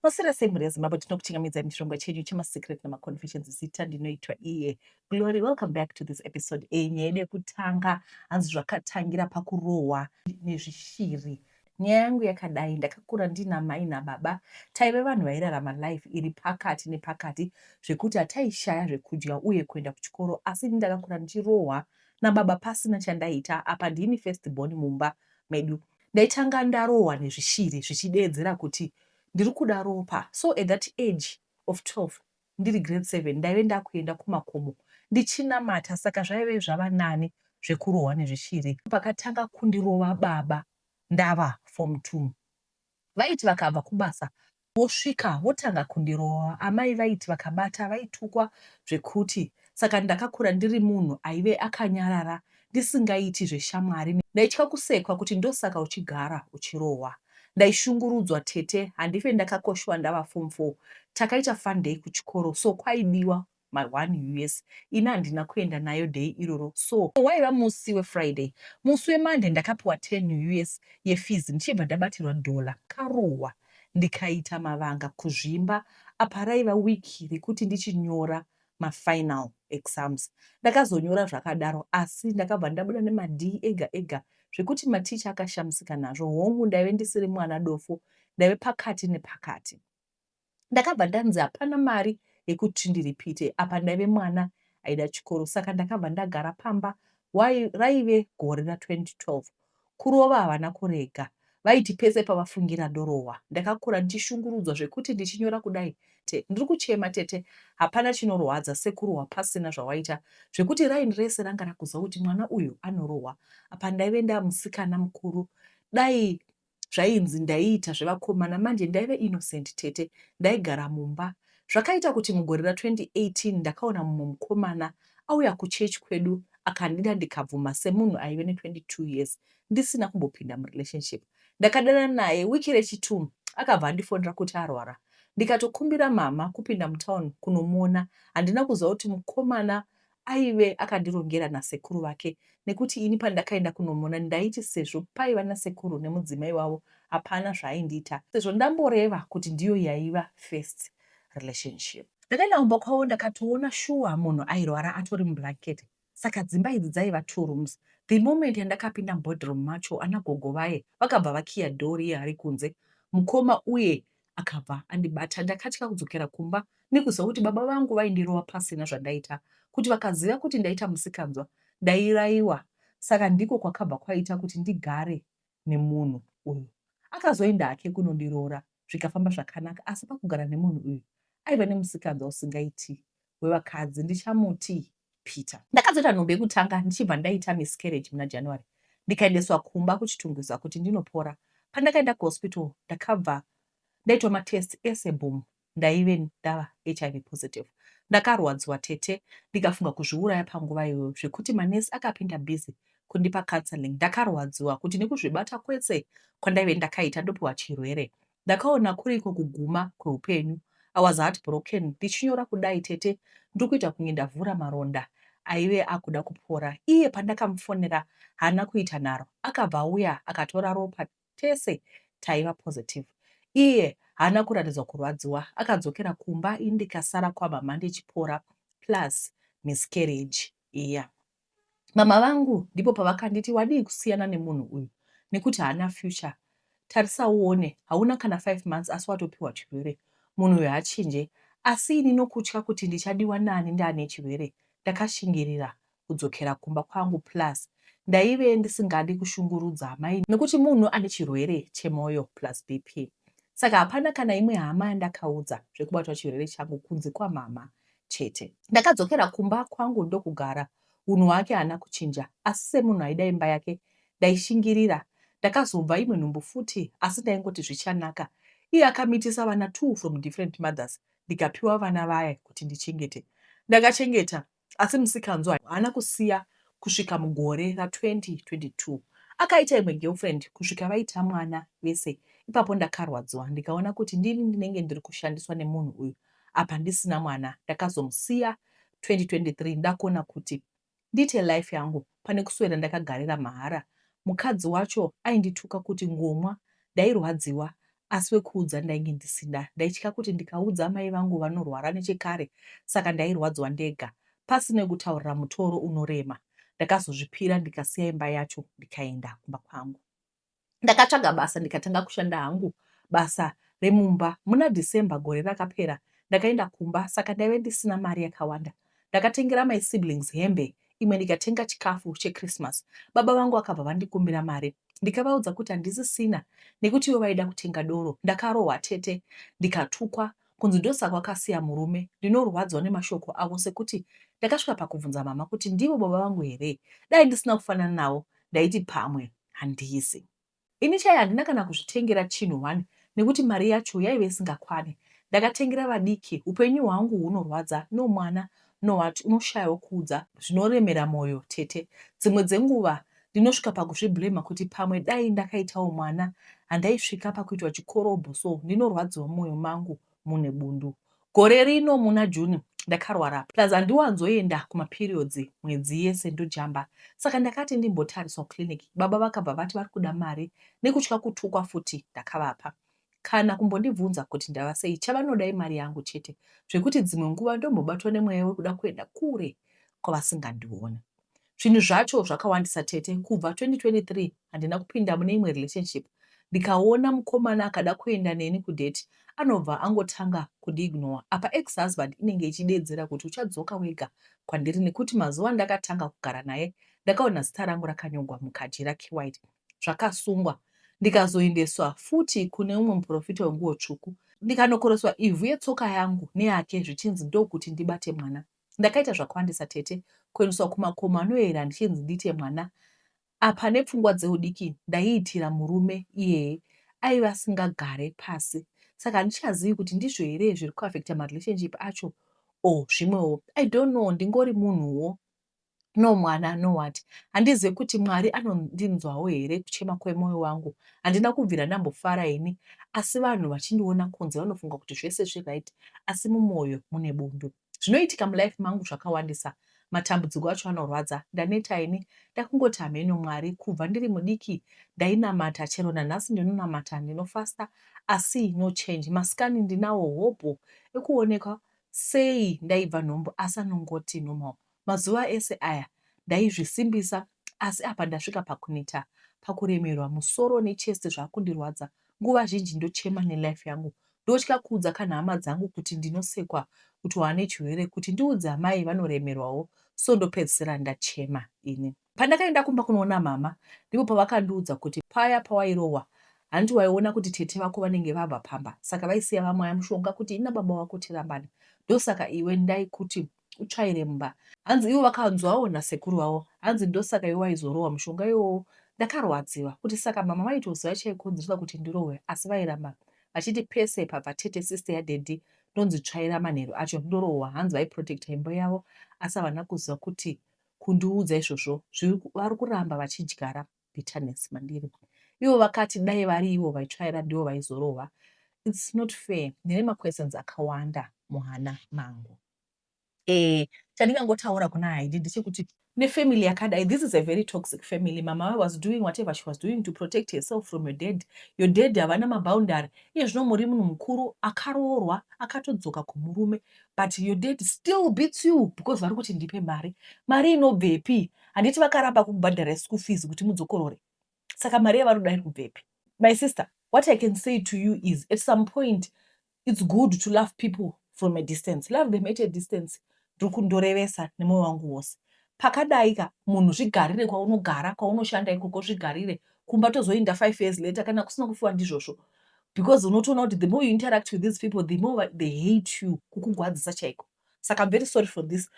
Maswera sei mhuri yeZimbabwe, tinokuchingamidzai muchirongwa chenyu chemaSecret nemaConfessions. Zita ndinoitwa iye Glory. Welcome back to this episode. Nyaya yedu yekutanga hanzi zvakatangira pakurohwa nezvishiri. Nyaya yangu yakadai, ndakakura ndina mai nababa. Taive vanhu vairarama life iri pakati nepakati zvekuti hataishaya zvekudya uye kuenda kuchikoro, asi ini ndakakura ndichirohwa nababa pasina chandaita. Apa ndini first born mumba medu. Ndaitanga ndarohwa nezvishiri zvichideedzera kuti ndiri kuda ropa. So at that age of 12 ndiri grade 7 ndaive ndakuenda kumakomo ndichinamata, saka zvaive zvava nani zvekurohwa nezvishiri. Pakatanga kundirova baba ndava form 2. Vaiti vakabva kubasa vosvika votanga kundirova. Amai vaiti vakabata vaitukwa zvekuti, saka ndakakura ndiri munhu aive akanyarara ndisingaiti zveshamwari. Ndaitya kusekwa kuti ndosaka uchigara uchirohwa. Ndaishungurudzwa tete, handife ndakakoshwa ndava form 4. Takaita fun day kuchikoro, so kwaidiwa ma 1 US. Ini handina kuenda nayo day iroro, so waiva musi weFriday. Musi weMonday ndakapiwa 10 US yefees ndichibva ndabatirwa dollar. Karohwa ndikaita mavanga kuzvimba, apa raiva week rekuti ndichinyora mafinal exams. Ndakazonyora zvakadaro, asi ndakabva ndabuda nemaD ega ega zvekuti maticha akashamisika nazvo. Hongu, ndaive ndisiri mwana dofo, ndaive pakati nepakati. Ndakabva ndanzi hapana mari yekuti ndiripite, apa ndaive mwana aida chikoro, saka ndakabva ndagara pamba. Raive gore ra2012. Kurova havana kurega, vaiti pese pavafungira ndorohwa. Ndakakura ndichishungurudzwa zvekuti ndichinyora kudai ndiri kuchema tete. Hapana chinorwadza sekurohwa pasina zvawaita, zvekuti raini rese ranga rakuziva kuti mwana uyu anorohwa. Apa ndaive ndamusikana mukuru, dai zvainzi ndaiita zvevakomana manje ndaive innocent tete. Ndaigara mumba. Zvakaita kuti mugore ra2018 ndakaona mumwe mukomana auya kuchechi kwedu akandida, ndikabvuma semunhu aive ne22 years ndisina kumbopinda murelationship. Ndakadanana naye. Wiki rechi2 akabva andifonera kuti arwara, ndikatokumbira mama kupinda mutown kunomuona. Handina kuziva kuti mukomana aive akandirongera nasekuru vake, nekuti ini pandakaenda kunomuona ndaiti sezvo paiva nasekuru nemudzimai wavo hapana zvaaindiita, sezvo ndamboreva kuti ndiyo yaiva first relationship. Ndakaenda kumba kwavo, ndakatoona shuwa munhu airwara atori mublanket. Saka dzimba idzi dzaiva two rooms. The moment yandakapinda muboardroom macho, ana gogo vaye vakabva vakiya door riye ari kunze. Mukoma uye akabva andibata. Ndakatya kudzokera kumba nekuziva kuti baba vangu vaindirova pasina zvandaita, kuti vakaziva kuti ndaita musikanzwa ndairayiwa. Saka ndiko kwakabva kwaita kuti ndigare nemunhu uyu. Akazoenda hake kunondiroora zvikafamba zvakanaka, asi pakugara nemunhu uyu aiva nemusikanzwa usingaiti wevakadzi. Ndichamuti Peter. Ndakazoita nhumbu yekutanga ndichibva ndaita miscarriage muna January, ndikaendeswa kumba kuChitungwiza kuti ndinopora. Pandakaenda kuhospital ndakabva ndaitwa matest ese, boom, ndaive ndava HIV positive. Ndakarwadziwa tete, ndikafunga kuzviuraya panguva iyoyo zvekuti manesi akapinda busy kundipa counseling. Ndakarwadziwa kuti nekuzvibata kwese kwandaive ndakaita ndopiwa chirwere. Ndakaona kuriko kuguma kweupenyu. I was heartbroken. Ndichinyora kudai tete ndiri kuita kunge ndavhura maronda aive akuda kupora. Iye pandakamufonera haana kuita nharo, akabva auya akatora ropa, tese taiva positive. Iye haana kuratidzwa kurwadziwa, akadzokera kumba, ini ndikasara kwamama ndichipora plus miscarriage iya. Mama vangu ndipo pavakanditi, "Wadii kusiyana nemunhu uyu nekuti haana future? Tarisa uone, hauna kana 5 months asi watopiwa chirwere. Munhu uyu haachinje." Asi ini nokutya kuti ndichadiwa nani ndaane chirwere, ndakashingirira kudzokera kumba kwangu, plus ndaive ndisingadi kushungurudza amai nekuti munhu ane chirwere chemoyo plus BP. Saka hapana kana imwe hama yandakaudza zvekubatwa chirwere changu kunze kwamama chete. Ndakadzokera kumba kwangu ndokugara. Hunhu hwake haana kuchinja, asi semunhu aida imba yake ndaishingirira. Ndakazobva imwe nhumbu futi asi ndaingoti zvichanaka. Iye akamitisa vana two from different mothers, ndikapiwa vana vaya kuti ndichengete. Ndakachengeta asi musikanzwa haana kusiya kusvika mugore ra2022. Akaita imwe girlfriend kusvika vaita mwana vese. Ipapo ndakarwadziwa ndikaona kuti ndini ndinenge ndiri kushandiswa nemunhu uyu apa ndisina mwana. Ndakazomusiya 2023 ndakona kuti ndiite life yangu pane kuswera ndakagarira mahara. Mukadzi wacho aindituka kuti ngomwa, ndairwadziwa. Asi wekuudza ndainge ndisina. Ndaitya kuti ndikaudza amai vangu vanorwara nechekare saka ndairwadziwa ndega. Pasina wekutaurira mutoro unorema. Ndakazozvipira ndikasiya imba yacho ndikaenda kumba kwangu. Ndakatsvaga basa ndikatanga kushanda hangu basa remumba. Muna December gore rakapera ndakaenda kumba saka ndaive ndisina mari yakawanda. Ndakatengera my siblings hembe imwe ndikatenga chikafu cheChristmas. Baba vangu vakabva vandikumbira mari ndikavaudza kuti handisisina nekuti ivo vaida kutenga doro. Ndakarohwa tete ndikatukwa kunzi ndosaka wakasiya murume. Ndinorwadzwa nemashoko avo sekuti ndakasvika pakubvunza mama kuti ndivo baba vangu here. Dai ndisina kufanana navo ndaiti pamwe handizi. Ini chaiye handina kana kuzvitengera chinhu one nekuti mari yacho yaive isingakwane. Ndakatengera vadiki. Hupenyu hwangu hunorwadza no mwana no what unoshaya wekuudza zvinoremera moyo tete. Dzimwe dzenguva ndinosvika pakuzviblamer kuti pamwe dai ndakaitawo mwana handaisvika pakuitwa chikorobho so ndinorwadziwa mumoyo mangu mune bundu. Gore rino muna June ndakarwara plus handiwanzoenda kumaperiods mwedzi yese ndojamba saka ndakati ndimbotariswa kuclinic baba vakabva vati vari kuda mari nekutya kutukwa futi ndakavapa. Kana kumbondibvunza kuti ndava sei chavanoda imari yangu chete zvekuti dzimwe nguva ndombobatwa nemweya wekuda kuenda kure kwavasingandione. Zvinhu zvacho zvakawandisa tete kubva 2023 handina kupinda mune imwe relationship ndikaona mukomana akada kuenda neni kudate anobva angotanga kundiignowa apa ex husband inenge ichideedzera kuti uchadzoka wega kwandiri nekuti mazuva andakatanga kugara naye ndakaona zita rangu rakanyogwa mukajira kewhite zvakasungwa ndikazoendeswa futi kune umwe muprofita wenguwo tsvuku ndikanokoreswa ivhu yetsoka yangu neyake zvichinzi ndokuti ndibate mwana. Ndakaita zvakawandisa tete, kuendeswa kumakomo anoyera ndichinzi ndiite mwana. Apa nepfungwa dzeudiki ndaiitira murume iyeye aive asingagare pasi saka handichazivi kuti ndizvo here zviri kuaffecta marelationship acho or zvimwewo. I don't know ndingori munhuwo no mwana no what handizive kuti Mwari anondinzwawo here kuchema kwemoyo wangu handina kubvira ndambofara ini asi vanhu vachindiona kunze vanofunga kuti zvese zviright asi mumoyo mune bundu zvinoitika mulife mangu zvakawandisa matambudziko acho anorwadza ndaneta ini ndakungoti hameno Mwari kubva ndiri mudiki ndainamata chero nanhasi ndinonamata ndinofasta asi no change masikani ndinawo hobho ekuonekwa sei ndaibva nhumbu asi anongoti normal Mazuva ese aya ndaizvisimbisa asi apa ndasvika pakuneta, pakuremerwa, musoro nechest zvakundirwadza. Nguva zhinji ndochema nelife yangu. Ndotya kuudza kana hama dzangu kuti ndinosekwa kuti waane chirwere kuti ndiudze amai vanoremerwawo so ndopedzisira ndachema ini. Pandakaenda kumba kunoona mama ndipo pavakandiudza kuti paya pawairohwa hanti waiona kuti tete vako vanenge vabva pamba saka vaisiya vamwaya mushonga kuti ini nababa vako tirambane ndosaka iwe ndaikuti utsvaire mumba hanzi ivo vakanzwawo nasekuru vavo hanzi ndosaka iwe waizorohwa mushonga iwowo ndakarwadziwa kuti saka mama vaitoziva chaikonzeresa kuti ndirohwe asi vairamba vachiti pese pabva tete sister yadaddy ndonzi tsvaira manheru acho ndorohwa hanzi vaiprotecta imba yavo asi havana kuziva kuti kundiudza izvozvo vari kuramba vachidyara bitterness mandiri ivo vakati dai vari ivo vaitsvaira ndivo vaizorohwa it's not fair ndine maquestions akawanda muhana mangu eh, chandingangotaura kuna Haidi ndechekuti nefamily yakadai this is a very toxic family mama was doing whatever she was doing to protect herself from your dad your dad havana maboundary iye zvino muri munhu mukuru akaroorwa akatodzoka kumurume but your dad still beats you because vari kuti ndipe mari mari inobvepi handiti vakaramba kukubhadhara school fees kuti mudzokorore saka mari yavanoda iri kubvepi my sister what i can say to you is at some point it's good to love people from a distance love them at a distance ndiri kundorevesa nemwoyo wangu wose pakadai ka munhu zvigarire kwaunogara kwaunoshanda ikoko zvigarire kumba tozoinda five years later kana kusina kufiwa ndizvozvo because unotoona kuti the more you interact with these people the more they hate you kukugwadzisa chaiko saka I'm very sorry for this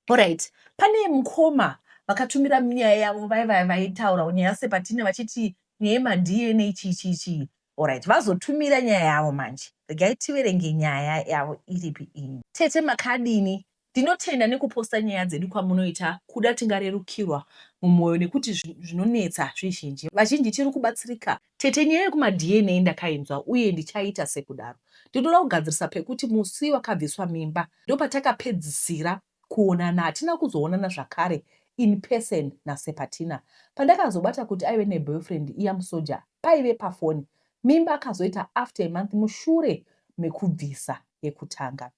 Alright, pane mukoma vakatumira nyaya yavo vaiva vaitaura nyaya sepatine vachiti nyaya yemaDNA chii chii chii. Alright, vazotumira nyaya yavo manje. Regai tiverenge nyaya yavo iripi iyi. Tete makadini? Ndinotenda nekuposta nyaya dzedu kwamunoita kuda tingarerukirwa mumoyo nekuti zvinonetsa zvizhinji. Vazhinji tiri kubatsirika. Tete nyaya yekumaDNA ndakainzwa uye ndichaita sekudaro. Ndinoda kugadzirisa pekuti musi wakabviswa mimba ndopatakapedzisira kuonana hatina kuzoonana zvakare in person naSepatina. Pandakazobata kuti aive neboyfriend iya musoja paive pafoni. Mimba akazoita after a month mushure mekubvisa yekutanga.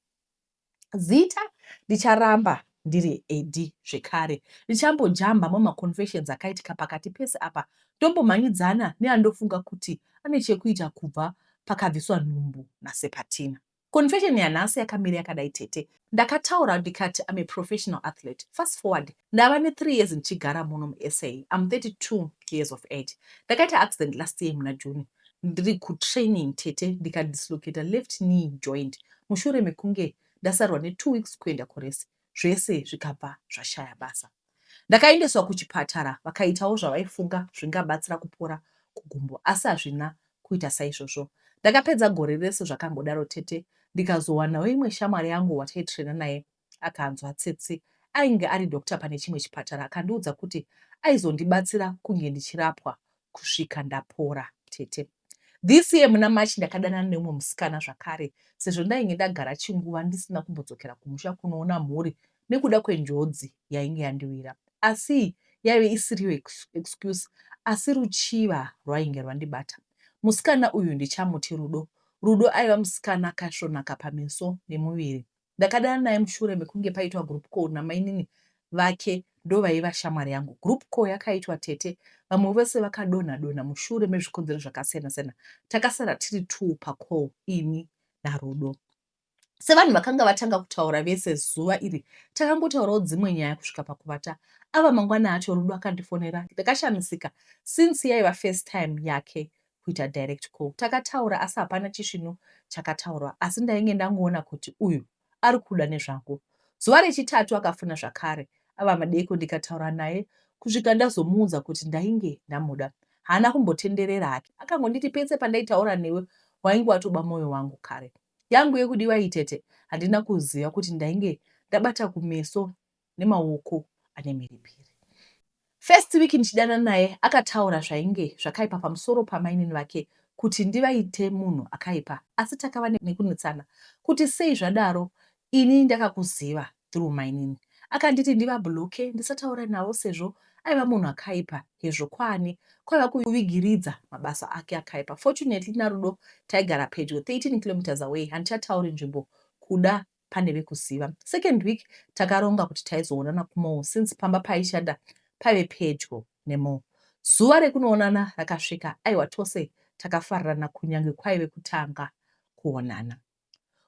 Zita ndicharamba ndiri Eddie zvekare. Ndichambojamba mamwe maconfessions akaitika pakati pese apa ndombomhanyidzana neandofunga kuti ane chekuita kubva pakabviswa nhumbu naSepatina. Confession yanhasi yakamira yakadai tete. Ndakataura ndikati I'm a professional athlete. Fast forward ndava ne3 years ndichigara muno muSA. I'm 32 years of age. Ndakaita accident last year muna June ndiri kutraining tete, ndikadislocata left knee joint mushure mekunge ndasarwa ne2 weeks kuenda kurace, zvese zvikabva zvashaya basa. Ndakaendeswa kuchipatara, vakaitawo zvavaifunga zvingabatsira kupora kugumbo, asi hazvina kuita saizvozvo. Ndakapedza gore rese zvakangodaro tete, ndikazowanawo imwe shamwari yangu wataitraina naye akanzwa tsitsi. Ainge ari doctor pane chimwe chipatara, akandiudza kuti aizondibatsira kunge ndichirapwa kusvika ndapora tete. This year muna March ndakadanana neumwe musikana zvakare, sezvo ndainge ndagara chinguva ndisina kumbodzokera kumusha kunoona mhuri nekuda kwenjodzi yainge yandiwira. Asi yaive isiriyo excuse, asi ruchiva rwainge rwandibata. Musikana uyu ndichamuti Rudo. Rudo aiva musikana akasvonaka pameso nemuviri. Ndakadana naye mushure mekunge paitwa group call namainini vake, ndovaiva shamwari yangu. Group call yakaitwa tete, vamwe vose vakadonha donha mushure mezvikonzero zvakasiyana siyana. Takasara tiri two pacall, ini naRudo. Sevanhu vakanga vatanga kutaura vese zuva iri, takangotaurawo dzimwe nyaya kusvika pakuvata. Ava mangwana acho Rudo akandifonera. Ndakashamisika since yaiva first time yake kuita direct call. Takataura asi hapana chisvinu chakataurwa, asi ndainge ndangoona kuti uyu ari kuda nezvangu. Zuva rechitatu akafona zvakare ava madeko, ndikataura naye kusvika ndazomuudza kuti ndainge ndamuda. Haana kumbotenderera hake, akangonditi pese pandaitaura newe wainge watoba mwoyo wangu kare. Yangu yekudiwa iyi tete, handina kuziva kuti ndainge ndabata kumeso nemaoko ane mhiripiri. First week ndichidana naye akataura zvainge zvakaipa pamusoro pamainini vake kuti ndivaite munhu akaipa, asi takava nekunetsana kuti sei zvadaro ini ndakakuziva through mainini. Akanditi ndivabloke ndisataura navo sezvo aiva munhu akaipa, hezvo kwaani kwaiva kuvigiridza mabasa ake akaipa. Fortunately naRudo taigara pedyo, 13 kilometers away, handichatauri nzvimbo kuda pane vekuziva. Second week takaronga kuti taizoonana kumall since pamba paishanda paive pedyo nemall. Zuva rekunoonana rakasvika, aiwa tose takafarirana kunyange kwaive kutanga kuonana.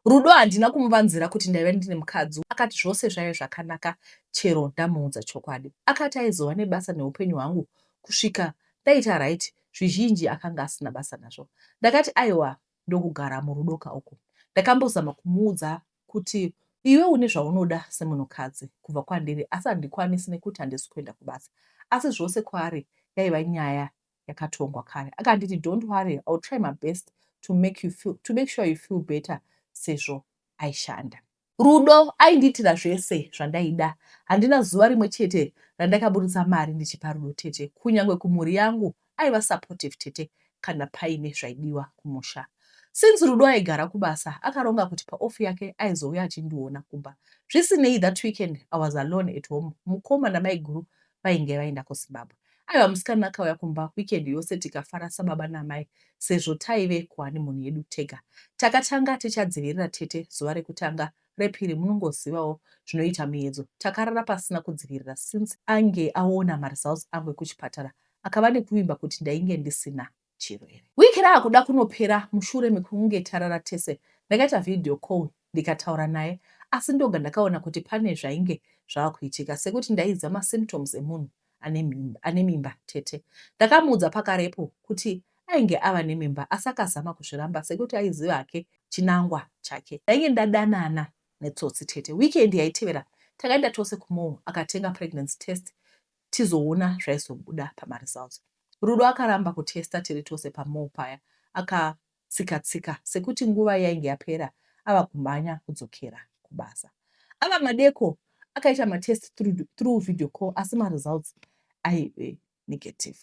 Rudo handina kumuvanzira kuti ndaiva ndine mukadzi. Akati zvose zvaive zvakanaka chero ndamuudza chokwadi. Akati aizova nebasa neupenyu hwangu kusvika ndaita right, zvizhinji akanga asina basa nazvo. Ndakati aiwa ndokugara murudo ka uku. Ndakambozama kumuudza kuti iwe une zvaunoda semunhukadzi kubva kwandiri asi handikwanisi nekuti handisi kuenda kubasa. Asi zvose kwaari yaiva nyaya yakatongwa kare. Akanditi don't worry, I will try my best to make, you feel, to make sure you feel better sezvo aishanda. Rudo aindiitira zvese zvandaida. Handina zuva rimwe chete randakaburitsa mari ndichipa Rudo tete. Kunyange kumhuri yangu aiva supportive tete kana paine zvaidiwa kumusha. Since Rudo aigara kubasa, akaronga kuti paoff yake aizouya achindiona kumba. Zvisinei that weekend I was alone at home, mukoma namaiguru vainge vaenda kuZimbabwe. Aiwa musikana akauya kumba weekend yose tikafara sababa namai sezvo taive kuhoneymoon yedu tega. Takatanga tichadzivirira tete zuva rekutanga, repiri munongozivawo zvinoita muedzo. Takarara pasina kudzivirira since ange aona maresults angu ekuchipatara akava nekuvimba kuti ndainge ndisina chirwere. Week raakuda kunopera mushure mekunge tarara tese ndakaita video call ndikataura naye, asi ndoga ndakaona kuti pane zvainge zvava kuitika sekuti ndaiziva masymptoms emunhu ane mimba tete. Ndakamuudza pakarepo kuti ainge ava nemimba asi akazama kuzviramba sekuti aiziva hake chinangwa chake. Ndainge ndadanana netsotsi tete. Weekend yaitevera takaenda tose kumall akatenga pregnancy test tizoona zvaizobuda pamaresults. Rudo akaramba kutesta tiri tose pamall paya, akatsika tsika sekuti nguva yainge yapera ava kumhanya kudzokera kubasa. Ava madeko akaita matest through video call asi maresults aive negative.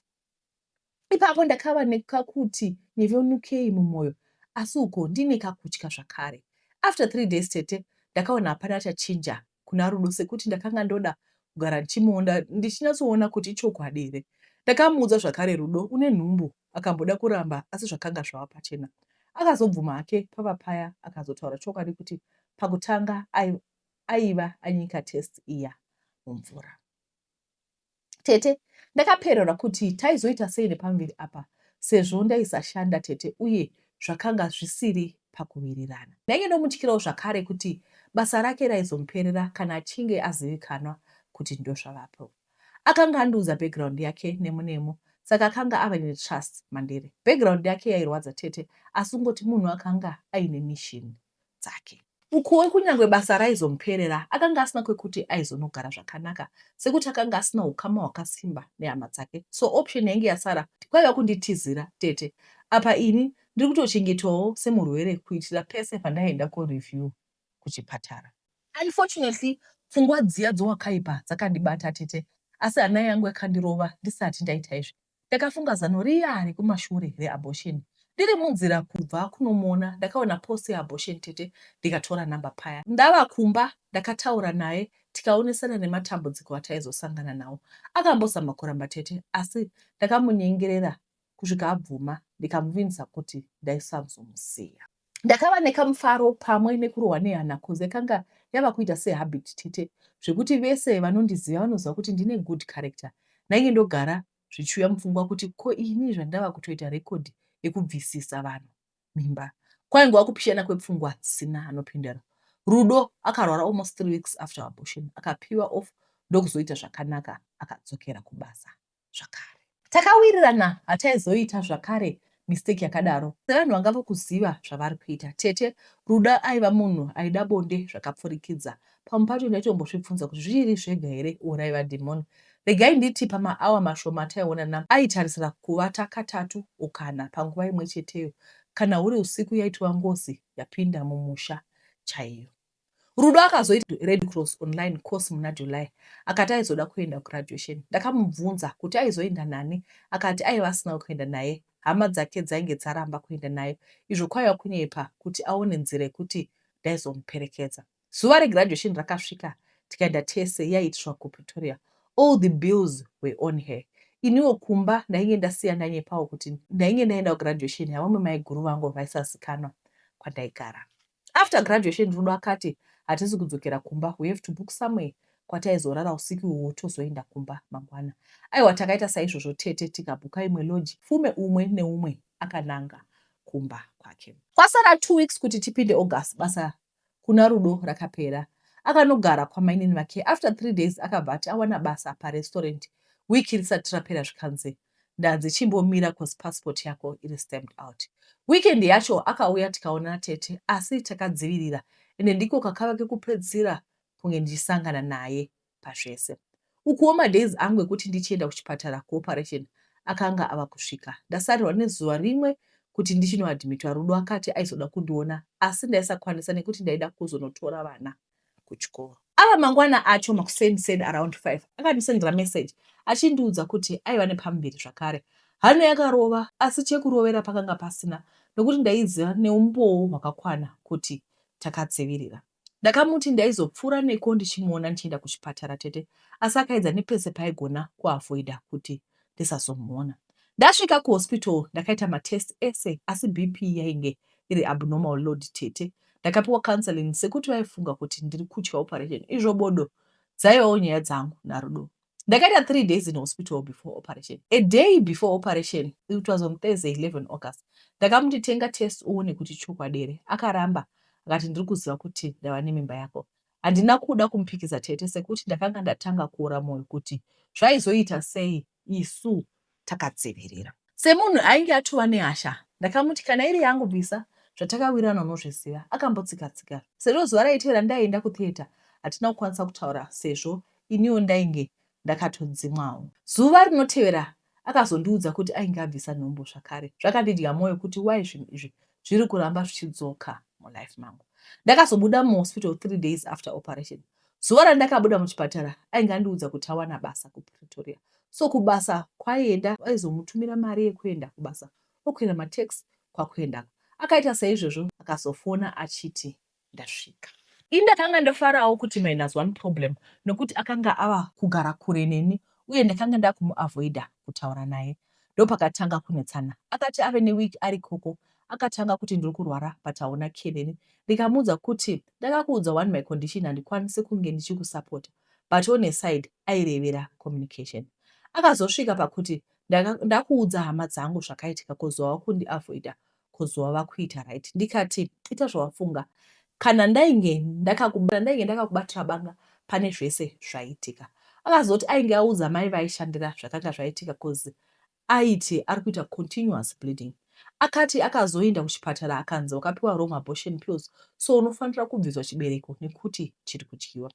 Ipapo ndakava nekakuti nyevenukei mumwoyo asi uko ndine kakutya zvakare. After 3 days tete, ndakaona hapana chachinja kuna Rudo sekuti ndakanga ndoda kugara ndichimuona ndichinyatsoona kuti ichokwadi here. Ndakamuudza zvakare, Rudo une nhumbu. Akamboda kuramba asi zvakanga zvava pachena. Akazobvuma hake pava paya akazotaura chokwadi kuti pakutanga aiva anyika test iya mumvura. Tete, ndakapererwa kuti taizoita sei nepamuviri apa sezvo ndaisashanda tete uye zvakanga zvisiri pakuwirirana. Ndainge ndomutyirawo zvakare kuti basa rake raizomuperera kana achinge azivikanwa kuti ndozvavapo. Akanga andiudza background yake nemu nemu saka akanga ava netrust mandiri. Background yake yairwadza tete asi kungoti munhu akanga aine mission dzake. Ukuwo kunyangwe basa raizomuperera akanga asina kwekuti aizonogara zvakanaka sekuti akanga asina hukama hwakasimba nehama dzake so option yainge yasara kwaiva kunditizira tete. Apa ini ndiri kutochengetwawo semurwere kuitira pese pandaienda kureview kuchipatara. Unfortunately pfungwa dziya dzowakaipa dzakandibata tete asi hana yangu yakandirova ndisati ndaita izvi. Ndakafunga zano riya rekumashure reabortion. Ndiri munzira kubva kunomuona ndakaona post yeabortion tete ndikatora number paya. Ndava kumba ndakataura naye tikaonesana nematambudziko ataizosangana nawo. Akambozama kuramba tete asi ndakamunyengerera kusvika abvuma ndikamuvimbisa kuti ndaisazomusiya. Ndakava nekamufaro pamwe nekurohwa nehana coz yakanga yava kuita sehabit tete zvekuti vese vanondiziva vanoziva kuti ndine good character. Ndainge ndogara zvichiuya mupfungwa kuti ko ini zvandava kutoita record yekubvisisa vanhu mimba. Kwaingova kupishana kwepfungwa dzisina anopindura. Rudo akarwara almost 3 weeks after abortion akapiwa off ndokuzoita zvakanaka akadzokera kubasa zvakare. Takawirirana hataizoita zvakare mistake yakadaro sevanhu vanga vokuziva zvavari kuita. Tete, Rudo aiva munhu aida bonde zvakapfurikidza. Pamwe pacho ndaitombozvibvunza kuti zvichiri zvega here or raiva dhimoni. Regai nditi pamaawa mashoma ataionana aitarisira kuvata katatu or kana panguva imwe cheteyo. Kana huri usiku yaitova ngozi yapinda mumusha chaiyo. Rudo akazoita Red Cross online course muna July akati aizoda kuenda kugraduation. Ndakamubvunza kuti aizoenda nani akati aiva asina wekuenda naye hama dzake dzainge dzaramba kuenda naye izvo kwaiva kunyepa kuti aone nzira yekuti ndaizomuperekedza. Zuva regraduation rakasvika tikaenda tese yaiitirwa kuPretoria. All the bills were on her. Iniwo kumba ndainge ndasiya ndanyepawo kuti ndainge ndaenda kugraduation yavamwe maiguru vangu vaisazikanwa kwandaigara. After graduation Rudo akati hatisi kudzokera kumba we have to book somewhere kwataizorara usiku ihwohwo tozoenda kumba mangwana. Aiwa takaita saizvozvo tete tikabhuka imwe lodge fume umwe neumwe akananga kumba kwake. Kwasara two weeks kuti tipinde August basa kuna Rudo rakapera. Akanogara kwamainini vake after three days akabva ati awana basa parestaurant week risati rapera zvikanzi Ndanzi chimbomira cause passport yako iri stamped out. Weekend yacho akauya tikaonana tete asi takadzivirira ende ndiko kakava kekupedzisira kunge ndichisangana naye pazvese. Ukuwo madays angu ekuti ndichienda kuchipatara kuoperation akanga ava kusvika. Ndasarirwa nezuva rimwe kuti ndichinoadmitwa Rudo akati aizoda kundiona asi ndaisakwanisa nekuti ndaida kuzonotora vana kuchikoro. Ava mangwana acho makuseni seni around 5 akandisendera message achindiudza kuti aiva nepamuviri zvakare. Hana yakarova asi chekurovera pakanga pasina nokuti ndaiziva neumbowo hwakakwana kuti takadzivirira. Ndakamuti ndaizopfuura neko ndichimuona ndichienda kuchipatara tete asi akaedza nepese paaigona kuavoider kuti ndisazomuona. Ndasvika kuhospital ndakaita matest ese asi BP yainge iri abnormal load tete. Ndakapiwa counseling sekuti vaifunga kuti ndiri kutya operation izvo bodo dzaivawo nyaya dzangu naRudo. Ndakaita 3 days in hospital before operation. A day before operation, it was on Thursday 11 August, ndakamuti tenga test uone kuti chokwadi here. Akaramba akati ndiri kuziva kuti ndava nemimba yako. Handina kuda kumupikisa tete sekuti ndakanga ndatanga kuora moyo kuti zvaizoita sei isu takadzivirira. Semunhu ainge atova nehasha ndakamuti kana iri yangu bvisa zvatakawirirana unozviziva. Akambotsika tsika sezvo zuva raitevera ndaienda kutheatre hatina kukwanisa kutaura sezvo iniwo ndainge ndakatodzimwawo. Zuva rinotevera akazondiudza kuti ainge abvisa nhumbu zvakare. Zvakandidya moyo kuti why zvinhu izvi zviri kuramba zvichidzoka mulife mangu. Ndakazobuda muhospital three days after operation. Zuva randakabuda muchipatara ainge andiudza kuti awana basa kuPretoria so kubasa kwaienda aizomutumira mari yekuenda kubasa okwira mataxi kwakuendako. Akaita saizvozvo akazofona achiti ndasvika. Ini ndakanga ndofarawo kuti minus one problem nokuti akanga ava kugara kure neni uye ndakanga ndakumuavoider kutaura naye. Ndopakatanga kunetsana. Akati ave neweek ari ikoko akatanga kuti ndiri kurwara but hauna care neni ndikamuudza kuti ndakakuudza wani my condition handikwanisi kunge ndichikusapota but on a side airevera communication. Akazosvika pakuti ndakuudza hama dzangu zvakaitika coz wakundi avoider coz wava kuita right ndikati ita zvawafunga kana ndainge ndakakubatira banga pane zvese zvaiitika. Akazoti ainge audza mai vaaishandira zvakanga zvaitika coz aiti ari kuita continuous bleeding. Akati akazoenda kuchipatara akanzi wakapiwa wrong abortion pills so unofanira kubviswa chibereko nekuti chiri kudyiwa.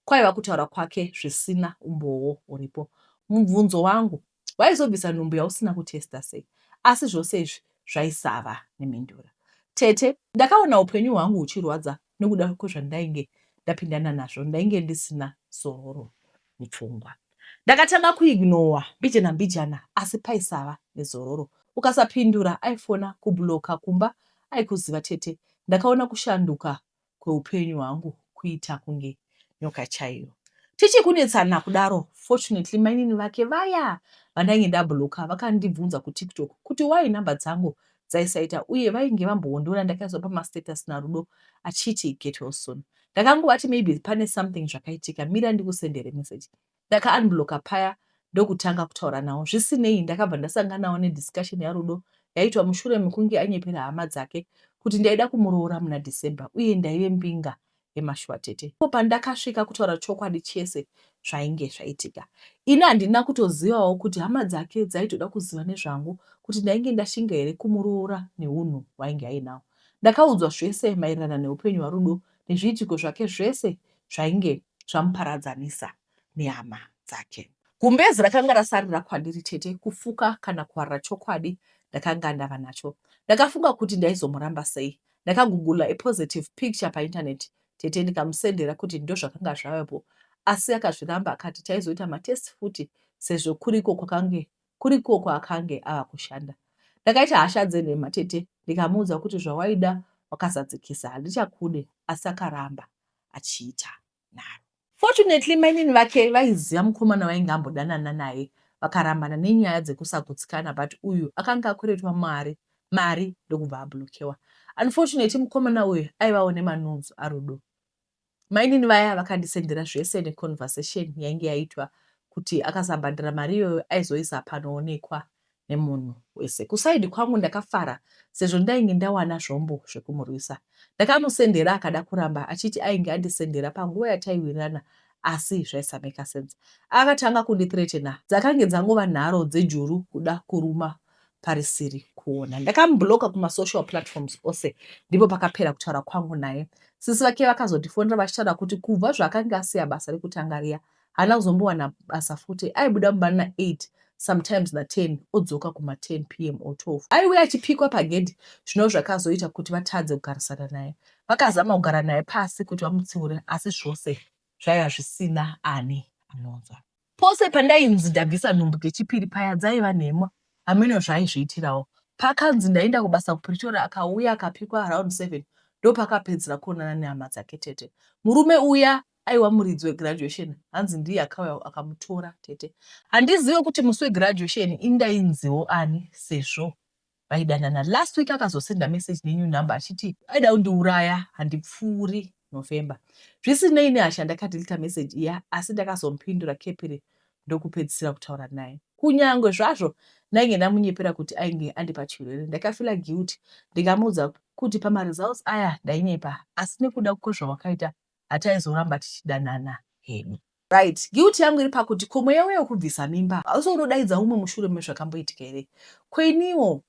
Kwaiva kutaura kwake zvisina umbowo uripo. Mubvunzo wangu Waizobvisa nhumbu yausina kutesta sei? Asi zvose izvi zvaisava nemhinduro. Tete, ndakaona upenyu hwangu huchirwadza nekuda kwezvandainge ndapindana nazvo. Ndainge ndisina zororo mupfungwa. Ndakatanga kuignowa mbijana mbijana asi paisava nezororo. Ukasapindura aifona kublocker kumba aikuziva tete. Ndakaona kushanduka kweupenyu hwangu kuita kunge nyoka chaiyo. Tichikunetsana kudaro fortunately mainini vake vaya vandainge ndablocker vakandibvunza kuTiktok kuti why number dzangu dzaisaita uye vainge vambondiona ndakaiswa pamastatus naRudo achiti get well soon. Ndakangovati maybe pane something zvakaitika mira ndikusendere message. Ndaka unblocker paya ndokutanga kutaura nawo. Zvisinei, ndakabva ndasanganawo nediscussion yaRudo yaitwa mushure mekunge anyepera hama dzake kuti ndaida kumuroora muna December uye ndaive mbinga yemashuwa tete. Ndipo pandakasvika kutaura chokwadi chese zvainge zvaitika. Ini handina kutozivawo kuti hama dzake dzaitoda kuziva nezvangu kuti ndainge ndashinga here kumuroora nehunhu hwainge ainawo. Ndakaudzwa zvese maererano neupenyu hwaRudo nezviitiko zvake zvese zvainge zvamuparadzanisa nehama dzake. Gumbezi rakanga rasarira kwandiri tete kufuka kana kuwarira chokwadi ndakanga ndava nacho. Ndakafunga kuti ndaizomuramba sei. Ndakagugula a positive picture painternet tete ndikamusendera kuti ndozvakanga zvavepo asi akazviramba akati taizoita matest futi sezvo kuriko kwakange kuriko kwaakange ava kushanda. Ndakaita hasha dzenhema tete ndikamuudza kuti zvawaida wakazadzikisa handichakude asi akaramba achiita nharo. Fortunately mainini vake vaiziva mukomana wainge ambodanana naye vakarambana nenyaya dzekusagutsikana but uyu akanga akweretwa mari mari ndokubva ablokewa. Unfortunately mukomana uyu aivawo nemanudes aRudo. Mainini vaya vakandisendera zvese neconversation yainge yaitwa kuti akasabhadhara mari iyoyo aizoisa panoonekwa nemunhu wese. Kuside kwangu ndakafara sezvo ndainge ndawana zvombo zvekumurwisa. Ndakamusendera akada kuramba achiti ainge andisendera panguva yataiwirirana asi zvaisameka sense. Akatanga kundithreatena dzakange dzangova nharo dzejuru kuda kuruma parisiri kuona. Ndakamublocker kumasocial platforms ose ndipo pakapera kutaura kwangu naye. Sisi vake vakazondifonera vachitaura kuti kubva zvaakange asiya basa rekutanga riya Haana kuzombowana basa futi. Aibuda mumba na 8 sometimes na 10 odzoka kuma 10 pm or 12. Aiuya achipikwa pagedhi zvinova zvakazoita kuti vatadze kugarisana naye. Vakazama kugara naye pasi kuti vamutsiure asi zvose zvaiva zvisina ani anonzwa. Pose pandainzi ndabvisa nhumbu kechipiri paya dzaiva nhema hameno zvaaizviitirawo. Paakanzi ndaenda kubasa kuPretoria akauya akapikwa around 7 ndopakapedzera kuonana nehama dzake tete. Murume uya Aiwa muridzi wegraduation hanzi ndiye akauya akamutora tete. Handizive kuti musi wegraduation ini ndainziwo ani sezvo vaidanana. Last week akazosenda message nenew number achiti aida kundiuraya handipfuuri November. Zvisinei nehasha ndakadeleta message iya asi ndakazomupindura kepiri ndokupedzisira kutaura naye. Kunyangwe zvazvo ndainge ndamunyepera kuti ainge andipa chirwere ndakafeeler guilty ndikamuudza kuti pamaresults aya ndainyepa asi nekuda kwezvawakaita hataizoramba tichidanana hedu. Right, guilt yangu iri pakuti ko mweya uya wekubvisa mimba hausi unodaidza umwe mushure mezvakamboitika here? Ko iniwo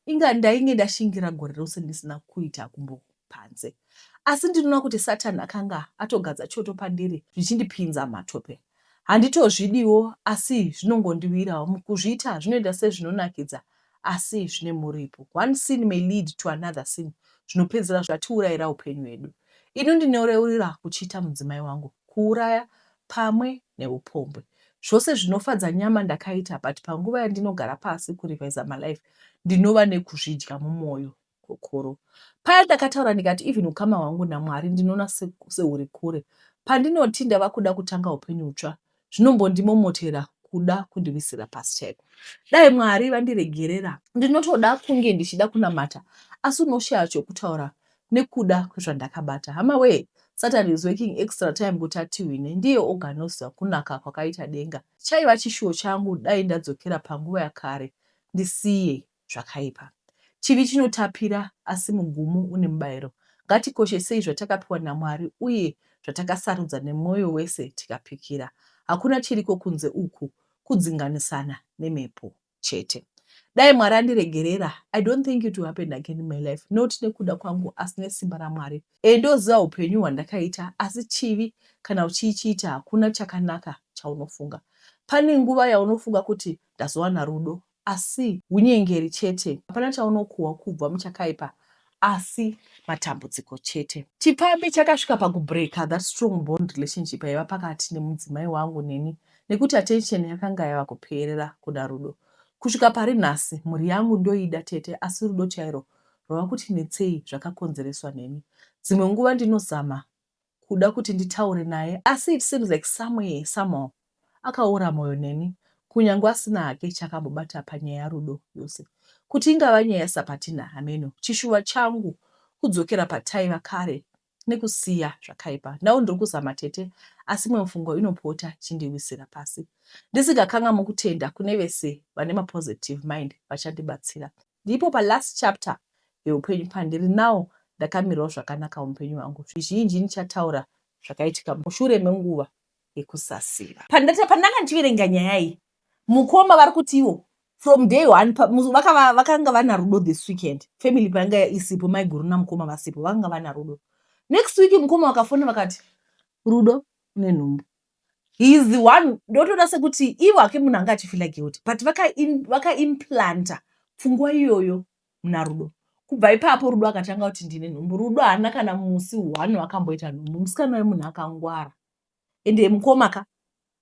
inga ndainge ndashingira gore rose ndisina kuita gumbo panze. Asi ndinoona kuti Satan akanga atogadza choto pandiri zvichindipinza matope. Handitozvidiwo asi zvinongondiwirawo. Mukuzviita zvinoita sezvinonakidza asi zvine muripo. One sin may lead to another sin zvinopedzera zvatiurayira upenyu hwedu. Ini ndinoreurira kuchiita mudzimai wangu, kuuraya pamwe neupombwe. Zvose zvinofadza nyama ndakaita but panguva yandinogara pasi kureviser malife ndinova nekuzvidya mumoyo kokoro. Paya ndakataura ndikati even ukama hwangu naMwari ndinoona sehuri kure. Pandinoti ndava kuda kutanga upenyu hutsva zvinombondimomotera Kuda kundiwisira pasi chaiko. Dai Mwari vandiregerera. Ndinotoda kunge ndichida kunamata asi unoshaya chokutaura nekuda kwezvandakabata. Hama wee, Satan is working extra time kuti atihwine. Ndiye oga anoziva kunaka kwakaita denga. Chaiva chishuwo changu dai ndadzokera panguva yakare ndisiye zvakaipa. Chivi chinotapira asi mugumo une mubairo. Ngatikoshesei zvatakapiwa naMwari uye zvatakasarudza nemwoyo wese tikapikira. Hakuna chiriko kunze uku kudzinganisana nemhepo chete. Dai Mwari andiregerera, I don't think it will happen again in my life, not nekuda kwangu asi nesimba raMwari. Ee ndoziva hupenyu hwandakaita asi chivi kana uchichiita hakuna chakanaka chaunofunga. Pane nguva yaunofunga kuti ndazowana rudo asi hunyengeri chete. Hapana chaunokuhwa kubva muchakaipa asi matambudziko chete. Chipfambi chakasvika pakubreaker that strong bond relationship yaiva pakati nemudzimai wangu neni nekuti attention yakanga yava kuperera kuna Rudo. Kusvika pari nhasi mhuri yangu ndoida tete asi rudo chairwo rwava kuti netsei zvakakonzereswa neni. Dzimwe nguva ndinozama kuda kuti nditaure naye asi it seems like somewhere somehow akaora moyo neni kunyangwe asina hake chaakambobata panyaya yaRudo yose. Kuti ingava nyaya yaSapatina hameno. Chishuva changu kudzokera pataiva kare nekusiya zvakaipa. Now ndiri kuzama tete asi imwe mifungo inopota ichindiwisira pasi. Ndisingakangamwi kutenda kune vese vane mapositive mind vachandibatsira. Ndipo palast chapter yeupenyu pandiri now ndakamirawo zvakanaka mupenyu hwangu. Zvizhinji ndichataura zvakaitika mushure menguva yekusasiva. Pandanga ndichiverenga nyaya iyi mukoma vari kuti ivo from day one vakanga vana rudo this weekend family payanga isipo maiguru namukoma vasipo vakanga vana rudo next week mukoma vakafona vakati rudo une nhumbu he is the one ndotoda sekuti ivo hake munhu anga achifila guilty but vakaimplanta vaka pfungwa iyoyo muna rudo kubva ipapo rudo akatanga kuti ndine nhumbu rudo haana kana musi one wakamboita nhumbu musikana wemunhu akangwara ende mukoma ka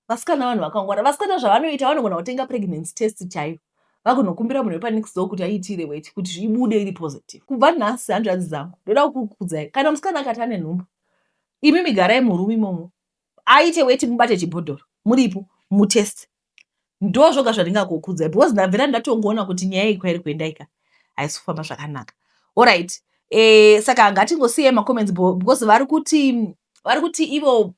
vasikana vanhu vakangwara vasikana zvavanoita vanogona kutenga pregnancy test chaiyo vagonokumbira munhu wepanext door kuti aiitire weti kuti ibude iri positive kubva nhasi hanzvadzi dzangu ndoda kukukudzai kana musikana akati ane nhumbu imi migarai murume imomo aite weti mubate chibhodhoro muripo mutest ndozvoga zvandingakukudzai because ndabvira ndatongoona kuti nyaya iyi kwairi kuenda ika haisi kufamba zvakanaka orit e, saka ngatingosiyai macomments because vari kuti vari kuti ivo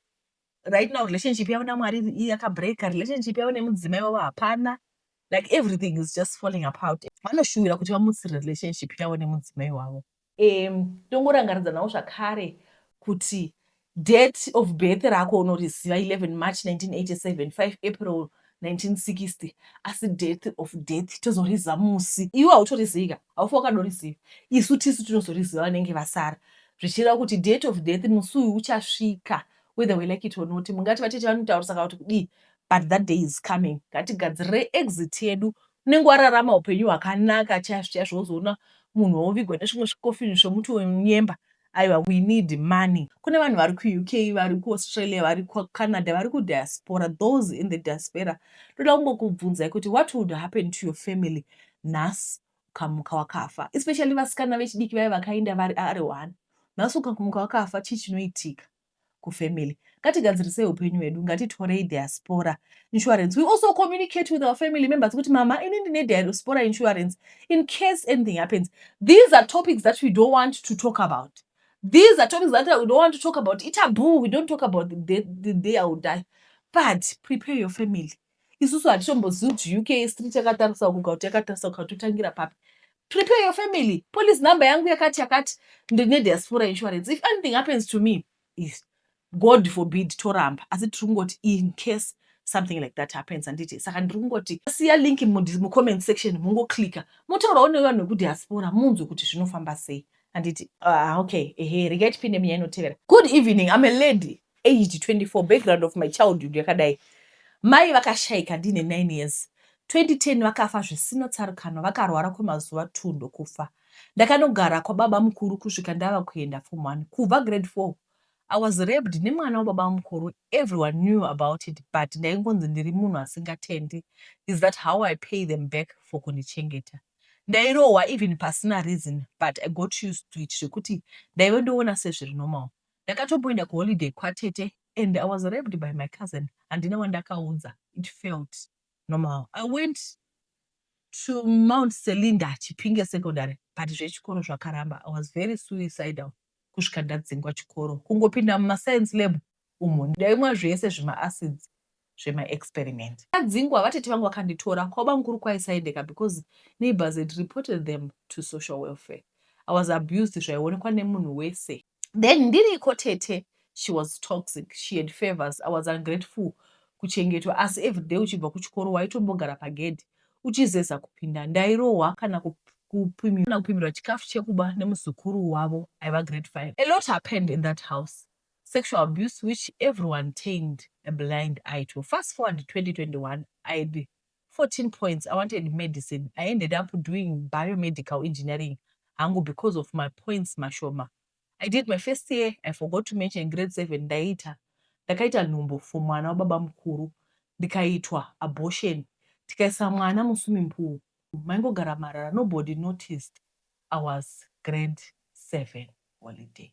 right now relationship yavo namwari yakabreaka relationship yavo nemudzimai wavo hapana like everything is just falling apart vanoshuvira kuti vamutsire relationship yavo nemudzimai wavo Tongorangaridza zvakare kuti date of birth rako unoriziva 11 March 1987, 5 April 1960 asi date of death tozoriziva musi iwe hautorizivi ka haufi wakadoriziva isu tisu tinozoriziva vanenge vasara zvichireva kuti date of death musi uyu uchasvika whether we like it or not mungati vatete vanotaurisa kana kuti kudii but that day is coming ngatigadzirire exit yedu unenge wararama upenyu hwakanaka chaizvo chaizvo wozoona munhu wovigwa nezvimwe zvikofini zvomuti wemunyemba aiwa we need money kune vanhu vari kuUK vari kuAustralia vari kuCanada vari kudiaspora those in the diaspora ndoda kungokubvunzai kuti what would happen to your family nhasi ukamuka wakafa especially vasikana vechidiki vaya vakaenda vari ari one nhasi ukamuka wakafa chii chinoitika kufamily ngatigadzirisei upenyu hwedu ngatitorei diaspora insurance we also communicate with our family members kuti mama ini ndine diaspora insurance in case anything happens these are topics that we don't want to talk about these are topics that we don't want to talk about itaboo we don't talk about the day, the day i will die but prepare your family isusu hatitombozivi kuti UK street yakatarisa uku kuti yakatarisa uku totangira papi prepare your family policy number yangu yakati yakati ndine diaspora insurance if anything happens to me is god forbid toramba asi tiri kungoti in case something like that happens handiti saka ndiri kungoti siya link mucomment section mungoclicka motaurawo nevanhu vekudiaspora munzwe kuti zvinofamba sei handiti uh, okay ehe regai tipinde munyaya inotevera good evening i'm a lady aged 24 background of my childhood yakadai mai vakashaika ndine 9 years 2010 vakafa zvisina tsarukano vakarwara kwemazuva 2 ndokufa ndakanogara kwababa mukuru kusvika ndava kuenda form 1 kubva grade 4 i was raped nemwana wababa mukuru everyone knew about it but ndaingonzi ndiri munhu asingatendi is that how i pay them back for kundichengeta ndairohwa even pasina reason but i got used to it zvekuti ndaive ndoona sezviri normal ndakatomboenda kuholiday kwatete and i was raped by my cousin handina wandakaudza it felt Normal. I went to Mount Selinda Chipinge Secondary, but zvechikoro zvakaramba. I was very suicidal kusvika ndadzingwa chikoro. Kungopinda mumascience lab umo, ndaimwa zvese zvimaacids zvemaexperiment. Ndadzingwa, vatete vangu vakanditora. Kwabamukuru kwaisaendeka because neighbors had reported them to social welfare. I was abused zvaionekwa nemunhu wese. Then ndiriko tete, she was toxic. She had favors. I was ungrateful kuchengetwa, asi everyday uchibva kuchikoro waitombogara pagedhi uchizeza kupinda. Ndairohwa kana kupimirwa chikafu chekuba nemuzukuru wavo aiva grade 5. A lot happened in that house, sexual abuse, which everyone turned a blind eye to. Fast forward 2021, I had 14 points. I wanted medicine. I ended up doing biomedical engineering hangu because of my points mashoma. I did my first year. I forgot to mention, grade 7 ndaita ndakaita nhumbu for mwana wababa mukuru, ndikaitwa abortion, tikaisa mwana muswimming pool maingogara marara. Nobody noticed. I was grade 7 holiday.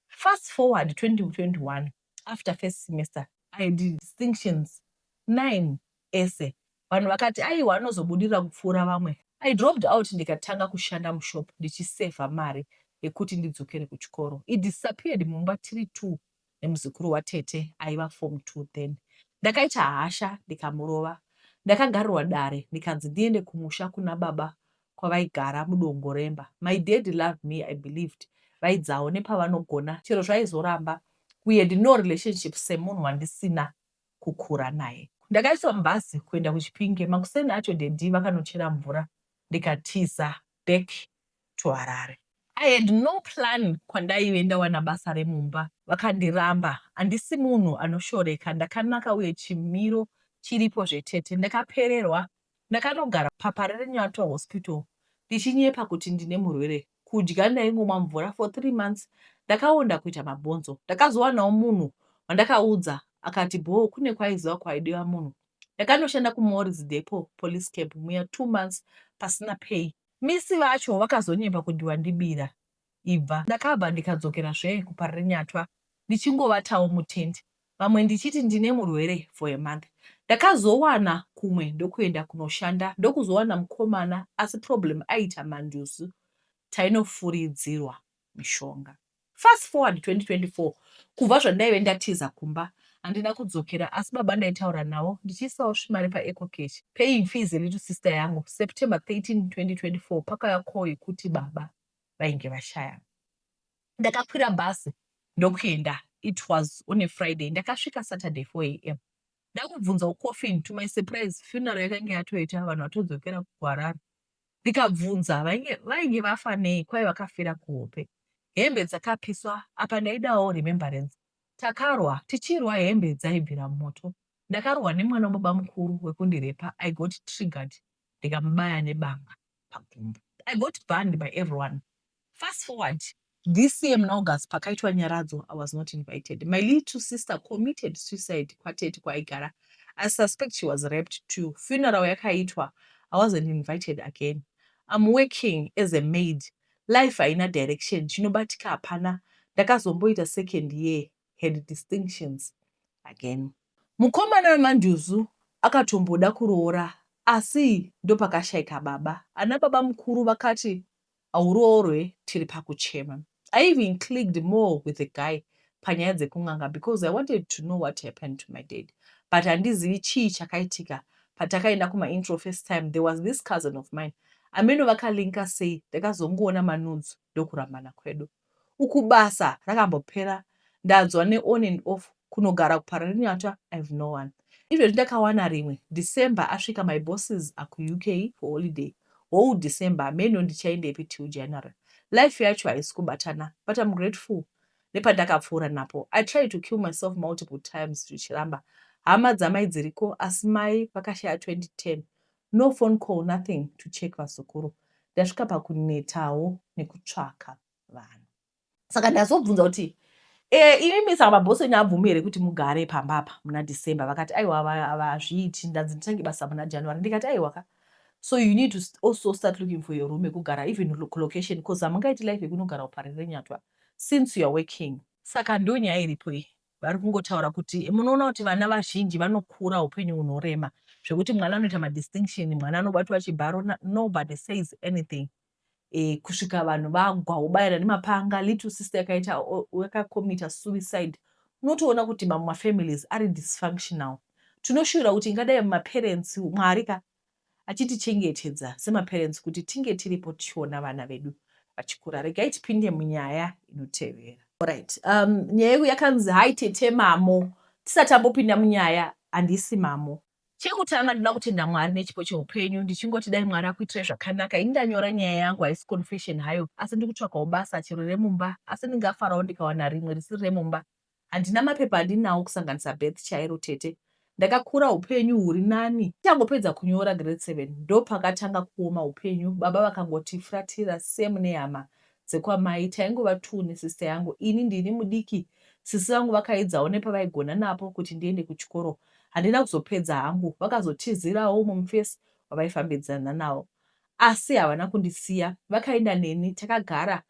Fast forward 2021, after first semester I had distinctions 9 ese. Vanhu vakati aiwa, anozobudirira kupfuura vamwe. I dropped out, ndikatanga kushanda mushop ndichisevha mari yekuti ndidzokere kuchikoro. It disappeared mumba tiri two nemuzukuru watete aiva form 2 then. Ndakaita hasha, ndikamurova. Ndakagarirwa dare, ndikanzi ndiende kumusha kuna baba kwavaigara mudongo remba. My dad loved me, I believed. Vaidzawo nepavanogona chero zvaizoramba. We had no relationship, semunhu wandisina kukura naye. Ndakaiswa mubhazi kuenda kuChipinge. Makuseni acho daddy vakanochera mvura, ndikatiza back to Harare. I had no plan. Kwandaive ndawana basa remumba vakandiramba. Handisi munhu anoshoreka, ndakanaka uye chimiro chiripo zvetete. Ndakapererwa. Ndakanogara paParirenyatwa Hospital ndichinyepa kuti ndine murwere. Kudya ndaingomwa mvura for 3 months. Ndakaonda kuita mabhonzo. Ndakazowanawo munhu wandakaudza akati bhoo, kune kwaiziva kwaidiwa munhu. Ndakanoshanda kuMorris Depot Police Camp muya 2 months pasina pay. Misi vacho vakazonyepa kuti wandibira ibva. Ndakabva ndikadzokerazve kuParirenyatwa ndichingovatawo mutende vamwe ndichiti ndine murwere for a month. Ndakazowana kumwe ndokuenda kunoshanda, ndokuzowana mukomana, asi problem aiita manjuzu, tainofuridzirwa mishonga. Fast forward 2024, kubva zvandaive ndatiza kumba handina kudzokera, asi baba ndaitaura navo ndichiisawo svimari paEcoCash, paying fees yelittle sister yangu. September 13 2024 pakauya call yekuti baba vainge vashaya. Ndakakwira bhasi ndokuenda. It was on a Friday. Ndakasvika Saturday 4 a.m. Ndakubvunzawo coffin. To my surprise, funeral yakanga yatoita, vanhu vatodzokera kuHarare. Ndikabvunza vainge vafa nei, kwai vakafira kuhope, hembe dzakapiswa. Apa ndaidawo remembrance. Takarwa, tichirwa hembe dzaibvira moto. Ndakarohwa nemwana wababa mukuru wekundirepa. I got triggered, ndikamubaya nebanga pagumbo. I got banned by everyone. Fast forward this year muna August, pakaitwa nyaradzo, I was not invited. My little sister committed suicide kwatete kwaaigara. I suspect she was raped too. Funeral yakaitwa, I wasn't invited again. I'm working as a maid. Life haina direction, chinobatika hapana. Ndakazomboita second year, had distinctions again. Mukomana wemanjuzu akatomboda kuroora, asi ndopakashayika baba. Ana baba mukuru vakati hauroorwe tiri pakuchema. I even clicked more with the guy panyaya dzekun'anga because I wanted to know what happened to my dad, but handizivi chii chakaitika. Patakaenda kumaintro first time, there was this cousin of mine. Ameno vakalinka sei. Ndakazongoona manudes ndokurambana kwedu. Uku basa rakambopera, ndanzwa neon and off kunogara kuParirenyatwa. I have no one. Izvezvi ndakawana rimwe. December asvika, my bosses akuUK for holiday whole December. Hameno ndichaendepi till January. Life yacho haisi kubatana, but I'm grateful nepandakapfuura napo. I tried to kill myself multiple times, zvichiramba. Hama dzamai dziriko, asi mai vakashaya 2010. No phone call, nothing to check vazukuru. Ndasvika pakunetawo nekutsvaka vanhu. Saka ndazobvunza kuti imimi saka mabhosi enyu abvumi here kuti mugare pamba apa muna December? Vakati aiwa, hazviiti, ndanzi nditange basa muna January. Ndikati aiwa ka, so you need to also start looking for your room yekugara, even location, because hamungaiti life yekunogara kuParirenyatwa since you are working. Saka ndo nyaya iripo iyi. Vari kungotaura kuti munoona kuti vana vazhinji vanokura upenyu hunorema. Zvekuti mwana anoita madistinction, mwana anobatwa chibharo, nobody says anything. Kusvika vanhu vagwaubayira nemapanga, little sister yakaita yakakomita suicide. Unotoona kuti mamwe mafamilies ari dysfunctional. Tinoshuvira kuti ingadai maparents, Mwari ka achitichengetedza semaparents kuti tinge tiripo tichiona vana vedu vachikura. Regai tipinde munyaya inotevera. Alright, nyaya yeku yakanzi, "Hai tete Mamo." Tisati tambopinda munyaya, handisi Mamo. Chekutanga, ndoda kutenda Mwari nechipo cheupenyu, ndichingoti dai Mwari akuitirai zvakanaka. Ini ndanyora nyaya yangu, haisi confession hayo, asi ndikutsvakawo basa chero remumba, asi ndingafarawo ndikawana rimwe risiri remumba. Handina mapepa andinawo, kusanganisa birth chairo. Tete, ndakakura upenyu huri nani. Tichangopedza kunyora grade 7 ndopakatanga kuoma upenyu. Baba vakangotifuratira same nehama dzekwamai. Taingova two nesister yangu, ini ndini mudiki. Sisi vangu vakaedzawo nepavaigona napo kuti ndiende kuchikoro. Handina kuzopedza hangu. Vakazotizirawo mumufesi wavaifambidzana nawo, asi havana kundisiya, vakaenda neni. Takagara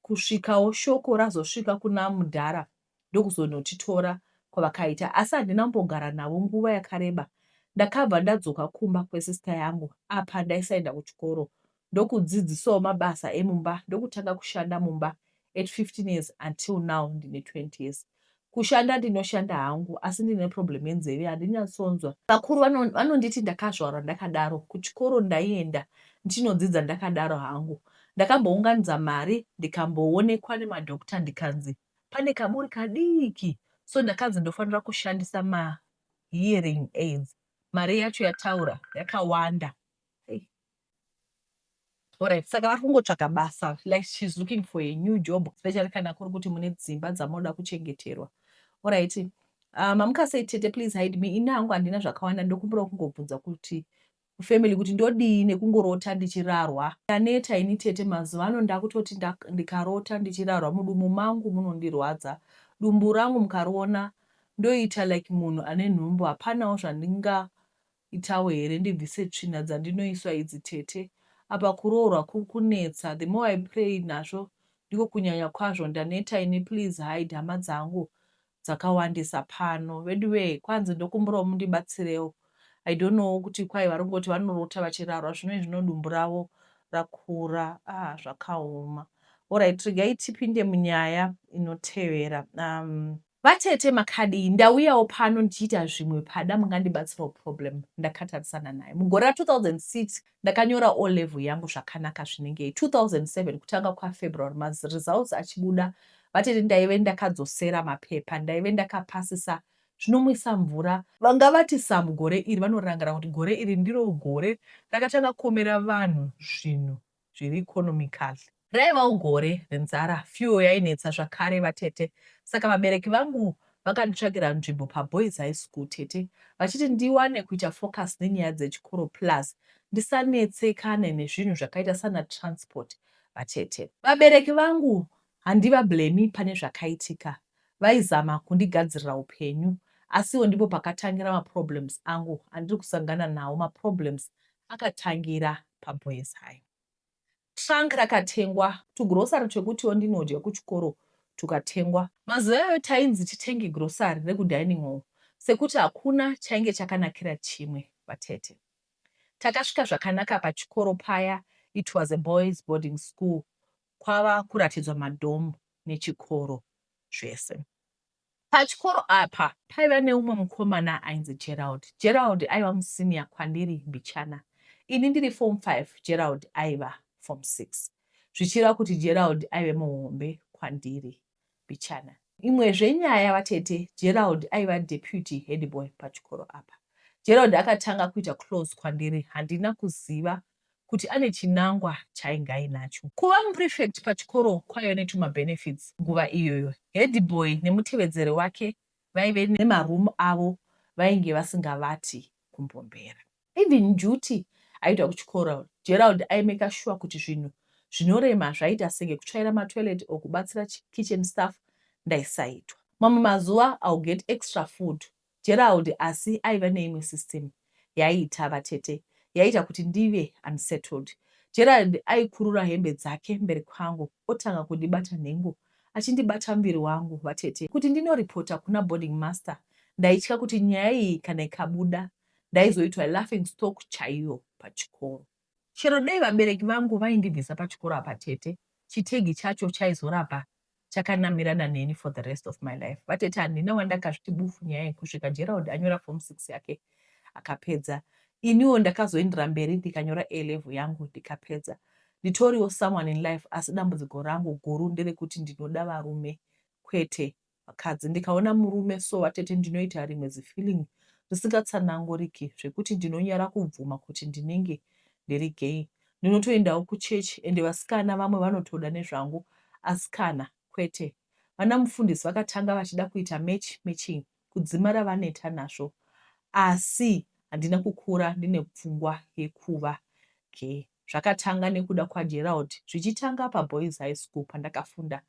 kusvikawo shoko razosvika kuna mudhara, ndokuzonotitora kwavakaita, asi handina kumbogara navo nguva yakareba. Ndakabva ndadzoka kumba kwesister yangu. Apa ndaisaenda kuchikoro, ndokudzidzisawo mabasa emumba, ndokutanga kushanda mumba at 15 years. Until now ndine 20 years. Kushanda ndinoshanda hangu, asi ndine problem yenzeve, handinyatsonzwa. Vakuru vanonditi ndakazvarwa ndakadaro. Kuchikoro ndaienda ndichinodzidza ndakadaro hangu. Ndakambounganidza mari, ndikamboonekwa nemadhokta, ndikanzi pane kaburi kadiki, so ndakanzi ndofanira kushandisa mahearing aids. Mari yacho yataura yakawanda. Hey. Alright, saka vari kungotsvaga basa, like she's looking for a new job, especially kana kuri kuti mune dzimba dzamunoda kuchengeterwa. Alright, mamuka sei tete? Please hide me. Ini hangu handina zvakawanda, ndokumbira kungobvunza kuti kufamily kuti ndodii nekungorota ndichirarwa. Ndaneta ini tete. Mazuva ano ndakutoti ndikarota ndichirarwa, mudumbu mangu munondirwadza. Dumbu rangu mukariona, ndoita like munhu ane nhumbu. Hapanawo zvandingaitawo here ndibvise tsvina dzandinoiswa idzi tete? Apa kuroorwa kuri kunetsa. The more I pray nazvo, ndiko kunyanya kwazvo. Ndaneta ini. Please hide, hama dzangu dzakawandisa pano vedu vee. Kwanzi ndokumburawo mundibatsirewo. I don't know kuti kwai vari kungoti vanorota vachirarwa, zvino zvino dumbu ravo rakura. Ah, zvakaoma. Alright, regai tipinde munyaya inotevera. Vatete makadii? Ndauyawo pano ndichiita zvimwe, pada mungandibatsirawo problem ndakatarisana nayo. Mugore ra2006 ndakanyora O level yangu zvakanaka zvinengei. 2007 kutanga kwaFebruary, maresults achibuda vatete, ndaive ndakadzosera mapepa, ndaive ndakapasisa zvinomwisa mvura. Vanga vati samu gore iri vanorangarira kuti gore iri ndiro gore rakatanga kuomera vanhu zvinhu zviri economically. Raivawo gore renzara, fuel yainetsa zvakare vatete. Saka vabereki vangu vakanditsvakira nzvimbo paBoys High School tete, vachiti ndiwane kuita focus nenyaya dzechikoro, plus ndisanetsekane nezvinhu zvakaita sana transport vatete. Vabereki vangu handivablemi pane zvakaitika, vaizama kundigadzirira upenyu, asiwo ndipo pakatangira maproblems angu andiri kusangana nawo. Maproblems akatangira paBoys High. Trunk rakatengwa, tugrocery twekutiwo ndinodya kuchikoro tukatengwa. Mazuva iwayo tainzi titenge grocery rekudining hall sekuti hakuna chainge chakanakira chimwe vatete. Takasvika zvakanaka pachikoro paya. It was a boys boarding school. Kwava kuratidzwa madom nechikoro zvese. Pachikoro apa paiva neumwe mukomana ainzi Gerald. Gerald aiva musenior kwandiri mbichana. Ini ndiri form 5, Gerald aiva form 6, zvichireva kuti Gerald aive muhombe kwandiri mbichana. Imwezve nyaya vatete, Gerald aiva deputy headboy pachikoro apa. Gerald akatanga kuita close kwandiri. Handina kuziva kuti ane chinangwa chaainge ainacho. Kuva muprefect pachikoro kwaiva netumabenefits nguva iyoyo. Headboy nemutevedzeri wake vaive nemaroom avo, vainge vasingavati kumbombera. Even duty aiitwa kuchikoro, Gerald aimeka sure kuti zvinhu zvinorema zvaita senge kutsvaira matoilet or kubatsira kitchen staff ndaisaitwa. Mamwe mazuva I'll get extra food. Gerald asi aiva neimwe system yaiita vatete, yaiita kuti ndive unsettled. Gerald aikurura hembe dzake mberi kwangu, otanga kundibata nhengo, achindibata muviri wangu vatete. Kuti ndinoripota kuna boarding master, ndaitya kuti nyaya iyi kana ikabuda. Ndaizoitwa laughing stock chaiyo pachikoro. Chero dai vabereki vangu vaindibvisa pachikoro apa tete, chitegi chacho chaizoramba chakanamirana neni for the rest of my life. Vatete handina wandakazviti bufu nyaya iyi kusvika Gerald anyora form 6 yake akapedza. Iniwo ndakazoendera mberi ndikanyora A level yangu ndikapedza. Nditoriwo someone in life asi dambudziko rangu guru nderekuti ndinoda varume kwete vakadzi. Ndikaona murume so vatete ndinoita rimwe zifeeling risingatsananguriki zvekuti ndinonyara kubvuma kuti ndinenge ndiri gay. Ndinotoendawo kuchurch ende vasikana vamwe vanotoda nezvangu asi kana kwete. Vana mufundisi vakatanga vachida kuita match matching kudzimara vaneta nazvo asi handina kukura ndine pfungwa yekuva gay. Zvakatanga nekuda kwaGerald zvichitanga paBoys High School pandakafunda.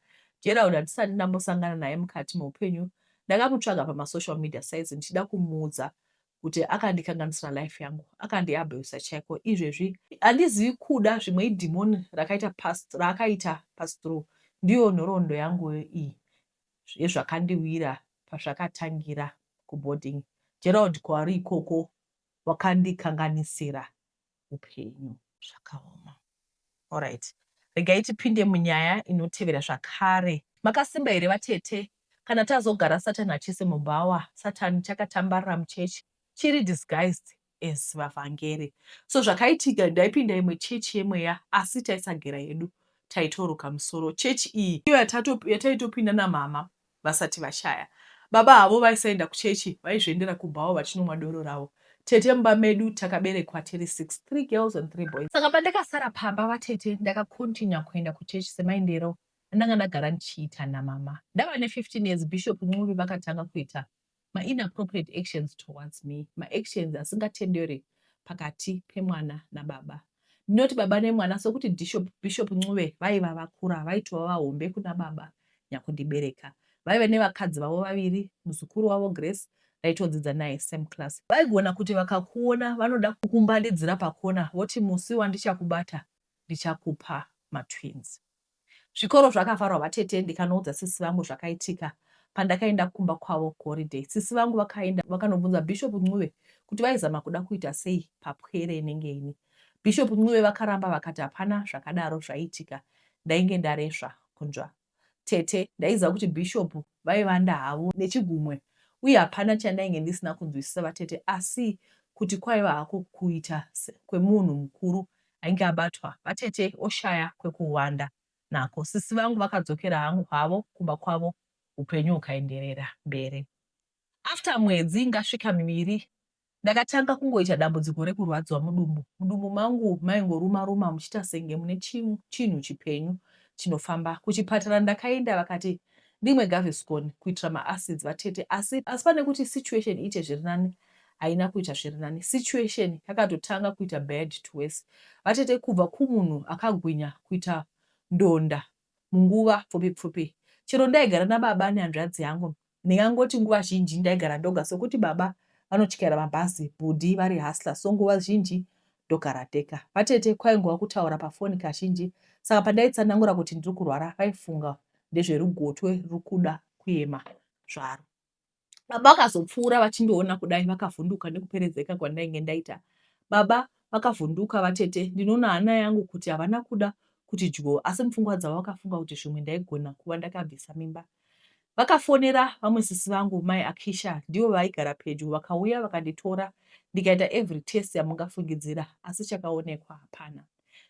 Gerald handisati ndambosangana naye mukati meupenyu ndakamutsvaga pamasocial media sites ndichida kumuudza kuti akandikanganisira life yangu akandiabuser chaiko izvezvi handizivi kuda zvimwe idhimoni rakaita pass raakaita pass through ndiyo nhoroondo yangu iyi yezvakandiwira pazvakatangira kuboarding Gerald kwaari ikoko wakandikanganisira upenyu. Zvakaoma. Alright. Regai tipinde munyaya inotevera zvakare. Makasimba here vatete? Kana tazogara Satan hachisi mubhawa. Satan chakatambarara muchechi chiri disguised as vavhangeri. So zvakaitika ndaipinda imwe chechi yemweya asi taisagera hedu taitoruka musoro. Chechi iyi ndiyo yataitopinda namama vasati vashaya. Baba havo vaisaenda kuchechi vaizviendera kubhawa vachinomwa doro ravo. Tete mumba medu takaberekwa tiri 6, 3 girls and 3 boys. Saka pandakasara pamba vatete ndakacontinue kuenda kuchechi semaendero andanga ndagara ndichiita namama. Ndava ne 15 years Bishop Ncube vakatanga kuita ma-inappropriate actions towards me, ma-actions asingatenderwi pakati pemwana nababa. Ndinoti baba nemwana sokuti Bishop, Bishop Ncube vaiva vakura, vaitova vahombe kuna baba nyakundibereka. Vaive nevakadzi vavo vaviri, muzukuru wavo Grace ndaitodzidza naye same class. Vaigona kuti vakakuona vanoda kukumbandidzira pakona voti musi wandichakubata ndichakupa matwins. Zvikoro zvakavharwa vatete ndikanoudza sisi vangu zvakaitika pandakaenda kumba kwavo kuholiday. Sisi vangu vakaenda vakanobvunza Bishop Ncube kuti vaizama kuda kuita sei papwere inenge ini. Bishop Ncube vakaramba vakati hapana zvakadaro zvaiitika ndainge ndaresva kunzwa. Tete, ndaiziva kuti Bishop vaivanda havo nechigumwe uye hapana chandainge ndisina kunzwisisa vatete asi kuti kwaiva hako kuita kwemunhu mukuru ainge abatwa vatete oshaya kwekuhwanda nako. Sisi vangu vakadzokera havo kumba kwavo hupenyu hukaenderera mberi. After mwedzi ingasvika miviri ndakatanga kungoita dambudziko rekurwadziwa mudumbu. Mudumbu mangu maingoruma ruma muchiita senge mune chinhu chipenyu chinofamba. Kuchipatara ndakaenda vakati ndimwe Gaviscon kuitira maacids vatete asi asi pane kuti situation iite zviri nani haina kuita zviri nani. Situation yakatotanga kuita bad to worse vatete kubva kumunhu akagwinya kuita ndonda munguva pfupi pfupi. Chero ndaigara nababa nehanzvadzi yangu ndingangoti nguva zhinji ndaigara ndoga sokuti baba vanotyaira mabhazi bhudhi vari hustler so nguva zhinji ndogara ndega. Vatete kwaingova kutaura pafoni kazhinji saka pandaitsanangura kuti ndiri kurwara vaifunga ndezverugotwe ruri kuda kuyema zvaro. Baba vakazopfuura vachindiona kudai vakavhunduka nekuperezeka kwandainge ndaita. Baba vakavhunduka vatete ndinoona hana yangu kuti havana kuda kuti dyoo asi mupfungwa dzavo vakafunga kuti zvimwe ndaigona kuva ndakabvisa mimba. Vakafonera vamwe sisi vangu mai Akisha ndivo vaigara pedyo vakauya vakanditora ndikaita every test yamungafungidzira asi chakaonekwa hapana.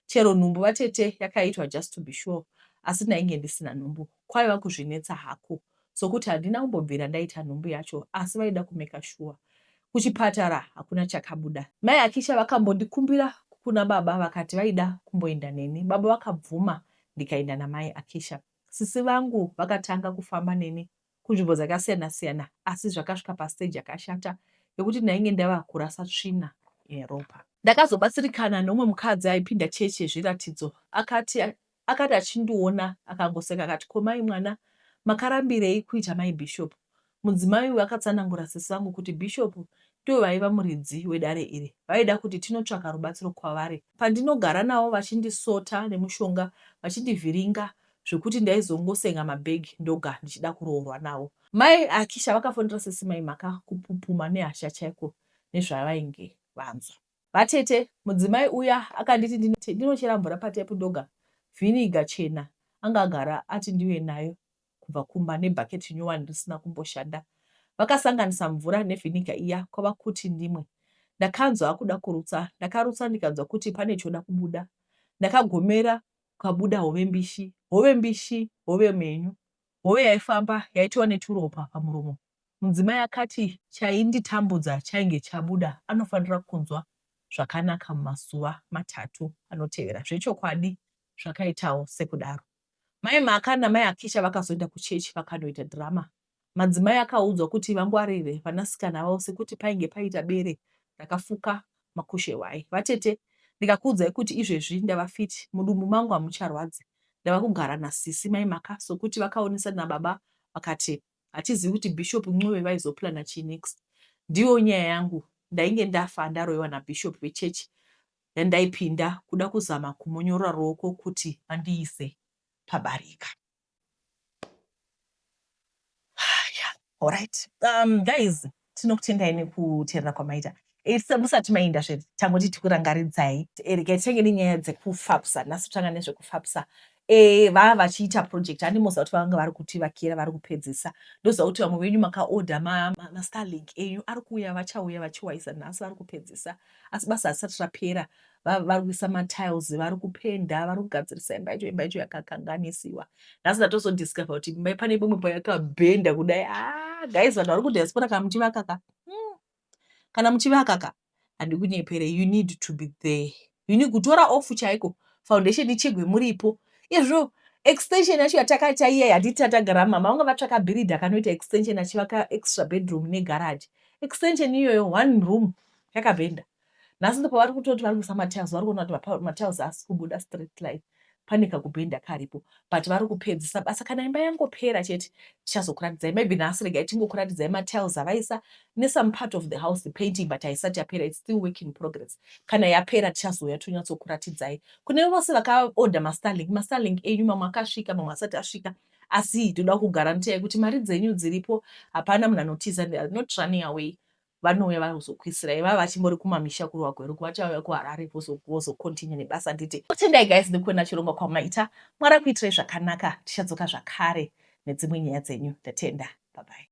Chero nhumbu vatete yakaitwa just to be sure asi ndainge ndisina nhumbu. Kwaiva kuzvinetsa hako sokuti handina kumbobvira ndaita nhumbu yacho asi vaida kumaker sure. Kuchipatara hakuna chakabuda. Mai Akisha vakambondikumbira kuna baba vakati vaida kumboenda neni. Baba vakabvuma ndikaenda namai Akisha. Sisi vangu vakatanga kufamba neni kunzvimbo dzakasiyana siyana asi zvakasvika pastage yakashata yekuti ndainge ndava kurasa tsvina yeropa. Ndakazobatsirikana neumwe mukadzi aipinda chechi yezviratidzo akati akati achindiona akangoseka akati ko mai mwana makarambirei kuita mai Bishop? Mudzimai uyu akatsanangura sisi vangu kuti Bishop ndivo vaiva muridzi wedare iri vaida kuti tinotsvaka rubatsiro kwavari. Pandinogara navo vachindisota nemushonga vachindivhiringa zvekuti ndaizongosenga mabag ndoga ndichida kuroorwa navo. Mai Akisha vakafonera sisi mai Maka kupupuma nehasha chaiko. nezvavainge vanzwa. Vatete, mudzimai uya akanditi ndinochera mvura patepu ndoga vhiniga chena anga agara ati ndiuye nayo kubva kumba nebucket nyowani risina kumboshanda. Vakasanganisa mvura nevhiniga iya kwava kuti ndimwe. Ndakanzwa akuda kurutsa. Ndakarutsa ndikanzwa kuti pane choda kubuda. Ndakagomera kukabuda hove mbishi. Hove mbishi, hove mhenyu. Hove yaifamba yaitova neturopa pamuromo. Mudzimai akati chainditambudza chainge chabuda anofanira kunzwa zvakanaka mumazuva matatu anotevera. Zvechokwadi zvakaitawo sekudaro. Mai Maka namai Akisha vakazoenda kuchechi vakanoita drama. Madzimai akaudzwa kuti vangwarire vanasikana vavo sekuti painge paita bere rakafuka makushe hwai. Vatete, ndikakuudzai kuti izvezvi ndava fit, mudumbu mangu hamucharwadzi. Ndava kugara nasisi mai Maka sokuti vakaonesana nababa vakati hatizivi kuti Bishop Ncube vaizoplana chii next. Ndiyo nyaya yangu, ndainge ndafa ndaroiwa naBishop vechechi yandaipinda kuda kuzama kumonyorora ruoko kuti vandiise pabarika. Yeah. Alright. Guys, tinokutendai nekuteerera kwamaita. Musati mainda zve tangoti tikurangaridzai. Regai titange nenyaya dzekufapsa. Nhasi totanga nezvekufapsa. Vava vachiita project handi moziva kuti vanga vari kutivakira vari kupedzisa. Ndoziva kuti vamwe venyu makaorder maStarlink enyu ari kuuya vachauya vachiwaisa nhasi vari kupedzisa. Asi basa harisati rapera. Vari kuisa matiles, vari kupenda, vari kugadzirisa imba yacho. Imba yacho yakakanganisiwa. Nhasi ndatozodiscover kuti imba pane pamwe payakabhenda kudai. Ah, guys, vanhu vari kudiaspora kana muchivaka ka. Kana muchivaka ka, handikunyepere, you need to be there. You need kutora off chaiko, foundation ichegwe muripo. Izvo extension yacho yatakaita iya handiti tatagara mama vanga vatsvaka builder akanoita extension achivaka extra bedroom negarage. Extension iyoyo one room yakabhenda. Nhasi ndopavari kutoti vari kuisa matiles, vari kuona kuti matiles haasi kubuda straight line. Pane kakubhenda karipo. But vari kupedzisa basa. Kana imba yangopera chete tichazokuratidzai. Maybe nhasi regai tingokuratidzai matiles avaisa nesome part of the house, the painting, but haisati yapera. It's still work in progress. Kana yapera tichazouya tonyatsokuratidzai. Kune vose vakaorder maStarlink, maStarlink enyu mamwe akasvika, mamwe asati asvika. Asi toda kuguarantee kuti mari dzenyu dziripo. Hapana munhu anotiza. They are not running away. Vanouya vazokuisirai. Vava vachimbori kumamisha kuRwagweru, vachauya kuHarare vozocontinue nebasa nditi. Tendai guys nekuona chirongwa kwamaita. Mwari akuitirai zvakanaka. Tichadzoka zvakare nedzimwe nyaya dzenyu. Ndatenda. Bye bye.